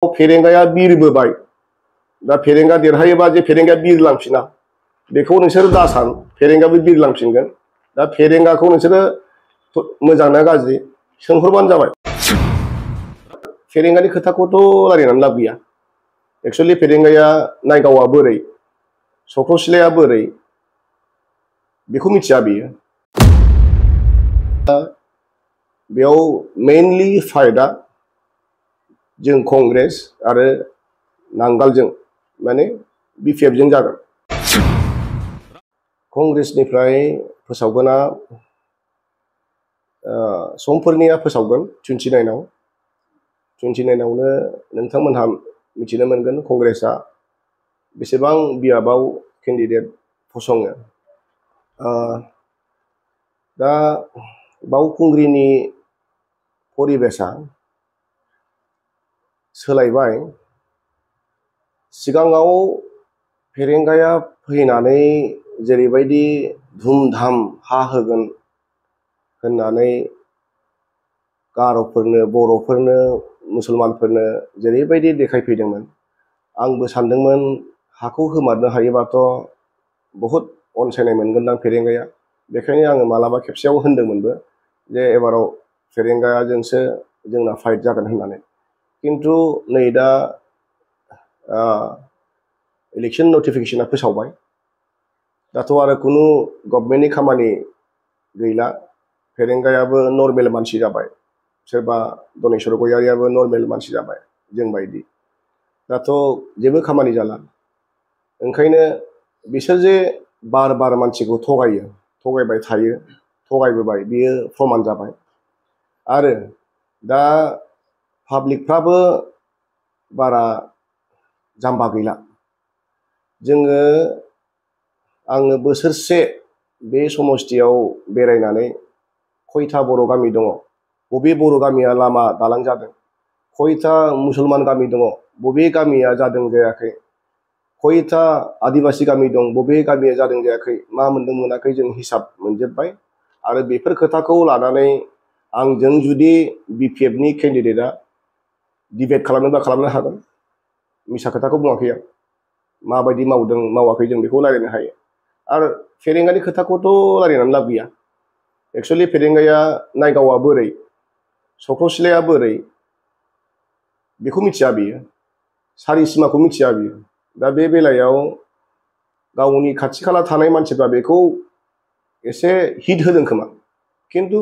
फेरेंगाया बिरबोबाय दा फेरेंगा देरहायोबा जे फेरेंगाया बिरलांफिना बेखौ नोंसोर दा सान फेरेंगाबो बिरलांफिनगोन दा फेरेंगाखौ नोंसोरो मोजां ना गाज्रि सोंहरबानो जाबाय फेरेंगानि खोथाखौथ' रायलायनानै लाब गैया एक्चुअलि फेरेंगाया नायगावआ बोरै सख्रसिलाया बोरै बेखौ मिथिया बियो बेयाव मेनलि फाइटआ जों कंग्रेस आरो नांगालजों माने बिपिएफजों जागोन कंग्रेसनिफ्राय फोसावगोना समफोरनिया फोसावगोन 29आव 29आवनो नोंथांमोनहा मिथिनो मोनगोन कंग्रेसआ बेसेबां बियाबाव केन्डिडेट फसङो दा बावखुंग्रिनि परिबेसा सोलायबाय सिगाङाव फेरेंगाया फैनानै जेरैबायदि धुमधाम हा होगोन होननानै गार'फोरनो बर'फोरनो मुसलमानफोरनो जेरैबायदि देखायफैदोंमोन आंबो सानदोंमोन हाखौ होमारनो हायोबाथ' बहुद अनसायनाय मोनगोनदां फेरेंगाया बेखायनो आङो मालाबा खेबसेयाव होनदोंमोनबो जे एबाराव फेरेंगाजोंसो जोंना फाइट जागोन होननानै किन्तु नै दा इलेक्शन नटिफिकेशना फोसावबाय दाथ' आरो खुनु गभर्नमेन्टनि खामानि गैला फेरेंगायाबो नर्मेल मानसि जाबाय सोरबा दनेश्वर गयारियाबो नर्मेल मानसि जाबाय जोंबायदि दाथ' जेबो खामानि जाला ओंखायनो बिसोर जे बार बार मानसिखौ थगायो थगायबाय थायो थगायबोबाय बियो प्रमान जाबाय आरो दा पाब्लिकफ्राबो बारा जाम्बा गैला आङो बोसोरसे बे समस्थियाव बेरायनानै खयथा बर' गामि दङ बबे बर' गामिया लामा दालां जादों खयथा मुसलमान गामि दङ बबे गामिया जादों जायाखै खयथा आदिबासि गामि दं बबे गामिया जादों जायाखै मा मोनदों मोनाखै जों हिसाब मोनजोब्बाय आरो बेफोर खोथाखौ लानानै आंजों जुदि बिपिएफनि केन्डिडेटआ डिबेट खालामनोबा खालामनो हागोन मिसा खोथाखौ बुङाखै आं माबायदि मावदों मावाखै जों बेखौ रायलायनो हायो आरो फेरेंगानि खोथाखौथ' रायलायनानै लाब गैया एक्चुअलि फेरेंगाया नायगावआ बोरै सख्रसिलाया बोरै बेखौ मिथिया बियो सारि सिमाखौ मिथिया बियो दा बे बेलायाव गावनि खाथि खाला थानाय मानसिफ्रा बेखौ एसे हिट होदों खोमा किन्तु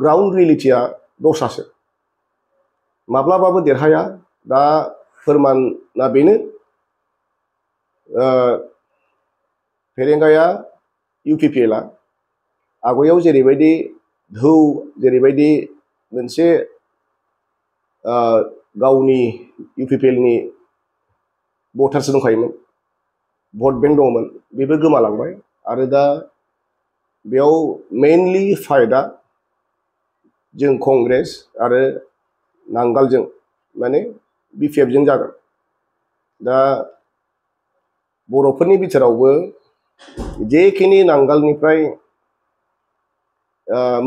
ग्राउन्ड रियेलिटिया दस्रासो माब्लाबाबो देरहाया दा फोरमाना बेनो फेरेंगाया इउपिपिएलआ आवगायाव जेरैबायदि धौ जेरैबायदि मोनसे गावनि इउपिपिएलनि भटार्स दंखायोमोन भट बेंक दङमोन बेबो गोमालांबाय आरो दा बेयाव मेनलि फाइटआ जों कंग्रेस आरो नांगालजों माने बिपिएफजों जागोन दा बर'फोरनि बिथोरावबो जेखिनि नांगालनिफ्राय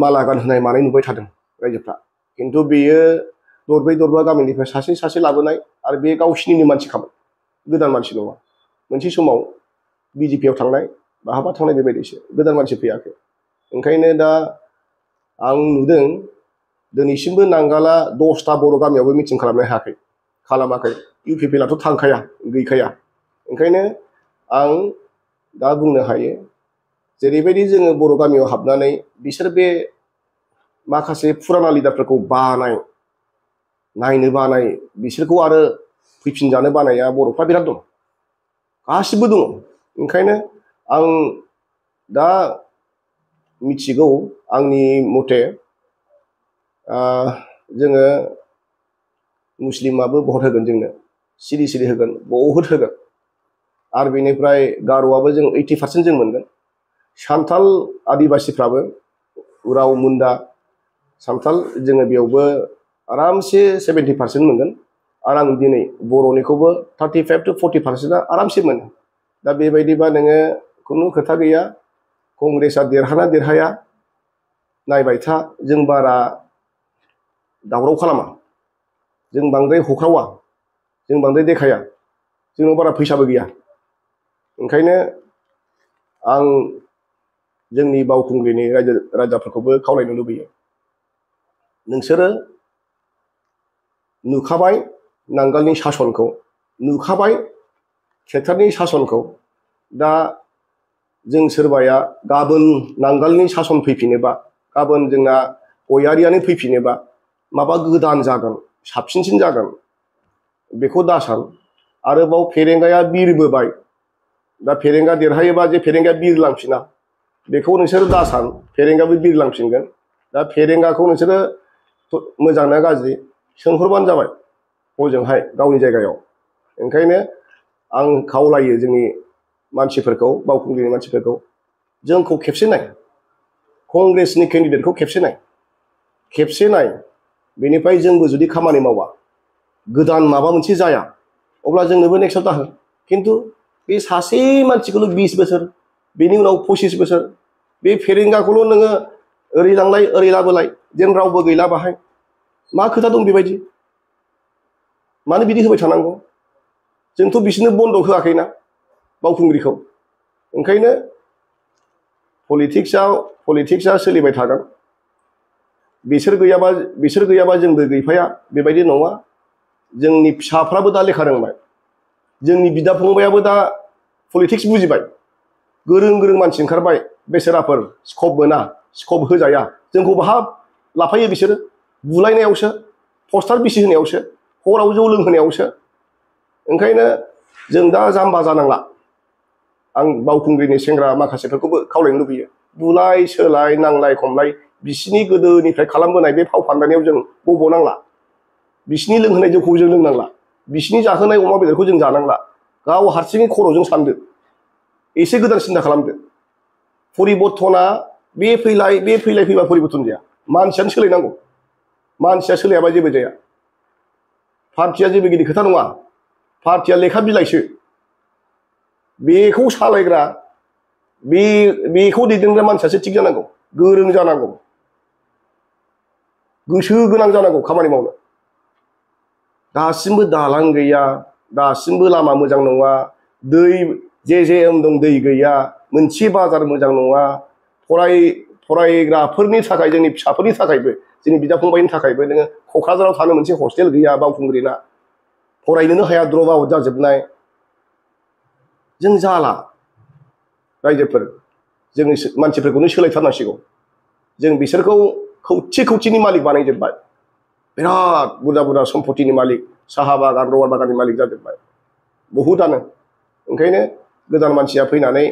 माला गानहोनाय मानाय नुबाय थादों रायजोफ्रा किन्तु बेयो दरब्रै दरबा गामिनिफ्राय सासे सासे लाबोनाय आरो बे गावसिनिनो मानसिखामोन गोदान मानसि नङा मोनसे समाव बिजेपिआव थांनाय बहाबा थांनाय बेबायदिसो गोदान मानसि फैयाखै ओंखायनो दा आं नुदों दिनैसिमबो नांगाला 10टा बर' गामियावबो मिटिं खालामनो हायाखै खालामाखै इउपिपिएलआथ' थांखाया गैखाया ओंखायनो आं दा बुंनो हायो जेरैबायदि जोङो बर' गामियाव हाबनानै बिसोर बे माखासे फुराना लिडारफोरखौ बानाय नायनो बानाय बिसोरखौ आरो फैफिनजानो बानाया बर'फ्रा बिराद दं गासिबो दङ ओंखायनो आं दा मिथिगौ आंनि मथे जोङो मुस्लिमाबो भट होगोन जोंनो सिरि सिरि होगोन बहुद होगोन आरो बेनिफ्राय गार'आबो जों 80% जों मोनगोन सान्थाल आदिबासिफ्राबो उराव मुन्डा सान्थाल जोङो बेयावबो आरामसे 70% मोनगोन आरो आं दिनै बर'निखौबो 35 to 40%आ आरामसे मोनो दा बेबायदिबा नोङो खुनु खोथा गैया कंग्रेसआ देरहाना देरहाया नायबाय था जों बारा दावराव खालामा जों बांद्राय होख्रावा जों बांद्राय देखाया, जोंनाव बारा फैसाबो गैया। ओंखायनो आं जोंनि बावखुंग्रिनि रायजो राजाफोरखौबो खावलायनो लुबैयो, नोंसोरो नुखाबाय नांगोलनि सासनखौ, नुखाबाय ट्रेक्टरनि सासनखौ, दा जों सोरबाया गाबोन नांगोलनि सासन फैफिनोबा, गाबोन जोंना गयारियानो फैफिनोबा माबा गोदान जागोन, साबसिनसिन जागोन, बेखौ दासान। आरोबाव फेरेंगाया बिरबोबाय, दा फेरेंगा देरहायोबा जे फेरेंगाया बिरलांफिना, बेखौ नोंसोर दासान, फेरेंगाबो बिरलांफिनगोन। दा फेरेंगाखौ नोंसोरो मोजां ना गाज्रि सोंहरबानो जाबाय हजोंहाय गावनि जायगायाव। ओंखायनो आं खावलायो जोंनि मानसिफोरखौ, बावखुंग्रिनि मानसिफोरखौ, जोंखौ खेबसे नाय, कंग्रेसनि केन्डिडेटखौ खेबसे नाय, बेनिफ्राय जोंबो जुदि खामानि मावा, गोदान माबा मोनसे जाया, अब्ला जोंनोबो नेक्स्टआव दाहो। खिन्थु बे सासे मानसिखौल' 20 बोसोर, बेनि उनाव 25 बोसोर, बे फेरेंगाखौल' नोङो ओरै लांलाय ओरै लाबोलाय, जेन रावबो गैला बाहाय, मा खोथा दं बेबायदि? मानो बिदि होबाय थानांगौ? जोंथ' बिसोरनो बन्द' होआखैना बावखुंग्रिखौ। ओंखायनो पलिटिक्सआ सोलिबाय थागोन। बिसोर गैयाबा जोंबो गैफाया, बेबायदि नङा। जोंनि फिसाफ्राबो दा लेखा रोंबाय, जोंनि बिदा फंबायाबो दा पलिटिक्स बुजिबाय, गोरों गोरों मानसि ओंखारबाय, बेसेराफोर स्कप मोना, स्कप होजाया, जोंखौ बाहाब लाफायो बिसोरो, बुलायनायावसो, पस्टार बिसि होनायावसो, हराव जौ लोंहोनायावसो। ओंखायनो जों दा जाम्बा जानांला। आं बावखुंग्रिनि सेंग्रा माखासेफोरखौबो खावलायनो लुबैयो, बुलाय सोलाय नांलाय खमलाय बिसिनि गोदोनिफ्राय खालामबोनाय बे फाव फान्दायनायाव जों गब'नांला, बिसिनि लोंहोनाय जौखौ जों लोंनांला, बिसिनि जाहोनाय अमा बेदरखौ जों जानांला। गाव हारसिङै खर'जों सानदो, एसे गोदान सिन्था खालामदो। परिबर्तना बे फैलाय फैबा परिबर्तन जाया, मानसियानो सोलायनांगौ। मानसिया सोलायाबा जेबो जाया। पार्टिया जेबो गिदिर खोथा नङा, पार्टिया लेखा बिलाइसो। बेखौ सालायग्रा, बेखौ दैदेनग्रा मानसियासो थिग जानांगौ, गोरों जानांगौ, गोसो गोनां जानांगौ खामानि मावनो। दासिमबो दालां गैया, दासिमबो लामा मोजां नङा, दै जे दं दै गैया, मोनसे बाजार मोजां नङा, फरायग्राफोरनि थाखाय, जोंनि फिसाफोरनि थाखायबो, जोंनि बिदा फंबायनि थाखायबो नोङो क'क्राझाराव थानो मोनसे हस्टेल गैया बावखुंग्रिना, फरायनोनो हाया, द्रप आउट जाजोबनाय। जों जाला रायजोफोर, जोंनि मानसिफोरखौनो सोलायथारनांसिगौ। जों बिसोरखौ खौथि मालिक बानायजोब्बाय, बिराद बुरजा सम्पतिनि मालिक, साहा बागान रबार बागाननि मालिक जाजोब्बाय बहुतआनो। ओंखायनो गोदान मानसिया फैनानै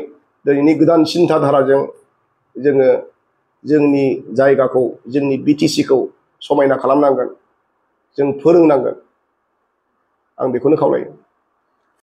दिनैनि गोदान सिन्था धाराजों जोङो जोंनि जायगाखौ, जोंनि बिटिसिखौ समायना खालामनांगोन, जों फोरोंनांगोन। आं बेखौनो खावलायो।